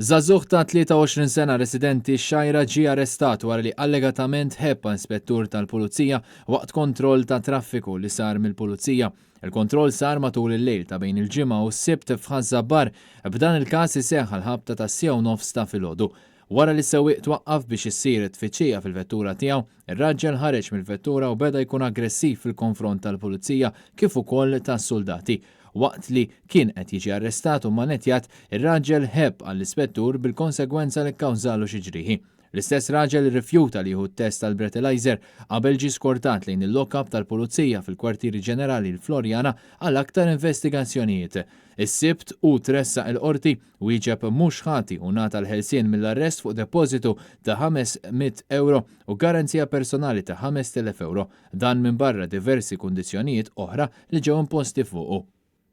Żagħżugħ ta' 23 sena residenti x-Xgħajra ġie arrestat wara li allegatament ħebb inspettur tal-Pulizija waqt kontroll ta' traffiku li sar mill-Pulizija. Il-kontroll sar matul il-lejl ta' bejn il-Ġimgħa u s-Sibt f'Ħaż-Żabbar, b'dan il-każ iseħħ għall-ħabta tas-siegħa u nofs ta' filgħodu. Wara li s-sewwieq twaqqaf biex issir tfittxija fil-vettura tiegħu, ir-raġel ħareġ mill-vettura u beda jkun aggressiv fil-konfront tal-Pulizija kif ukoll tas-suldati. Waqt li kien qed jiġi arrestat u mmanettjat, ir-raġel ħebb għall-ispettur bil-konsegwenza li kkawżalu xi ġrieħi. L-istess raġel irrifjuta li jieħu t-test tal-breathalyzer qabel ġie skortat lejn il-lock-up tal-Pulizija fil-Kwartieri Ġenerali l-Floriana għal aktar investigazzjonijiet. Is-Sibt hu tressaq il-Qorti, wieġeb mhux ħati u ngħata l-ħelsien mill-arrest fuq depożitu ta' 500 ewro u garanzija personali ta' 5,000 ewro. Dan minbarra diversi kundizzjonijiet oħra li ġew imposti fuqu.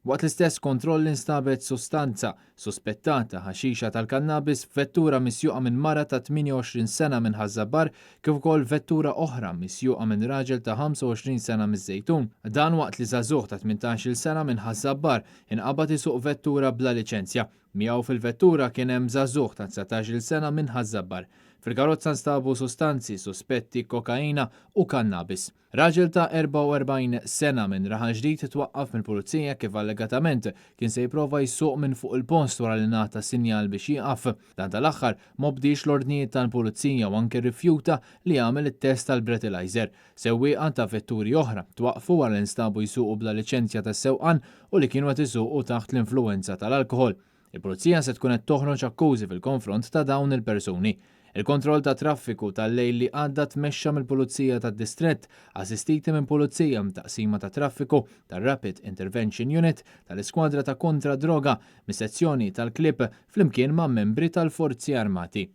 Waqt l-istess kontroll instabet sustanza suspettata ħaxixa tal-kannabis f'vettura misjuqa minn mara ta' 28 sena minn Ħaż-Żabbar kif ukoll vettura oħra misjuqa minn raġel ta' 25 sena miż-Żejtun. Dan waqt li żagħżugħ ta' 18-il sena minn Ħaż-Żabbar inqabad isuq vettura bla liċenzja. Miegħu fil-vettura kien hemm żagħżugħ ta' 19-il sena minn Ħaż-Żabbar. Fil-karozza nstabu sustanzi suspetti kokaina u kannabis. Raġel ta' 44 sena minn Raħal Ġdid twaqqaf mill-Pulizija kif allegatament kien se jipprova jsuq minn fuq il-post wara li ngħata sinjal biex jieqaf. Dan tal-aħħar m'obdiex l-ordnijiet tal-Pulizija u anke rrifjuta li jagħmel it-test tal-breathalyzer. Sewwieqa ta' vetturi oħra twaqqfu wara li nstabu jsuqu bla liċenzja tas-sewqan u li kienu qed isuqu taħt l-influwenza tal-alkoħol. Il-Pulizija se tkun qed toħroġ akkużi fil-konfront ta' dawn il-persuni. Il-kontroll tat-traffiku tal-lejl li għadda tmexxa mill-Pulizija tad-Distrett, assistiti minn Pulizija mit-Taqsima tat-Traffiku, tar-Rapid Intervention Unit, tal-Iskwadra ta' Kontra d-Droga, mis-Sezzjoni tal-Klieb, flimkien ma' membri tal-Forzi Armati.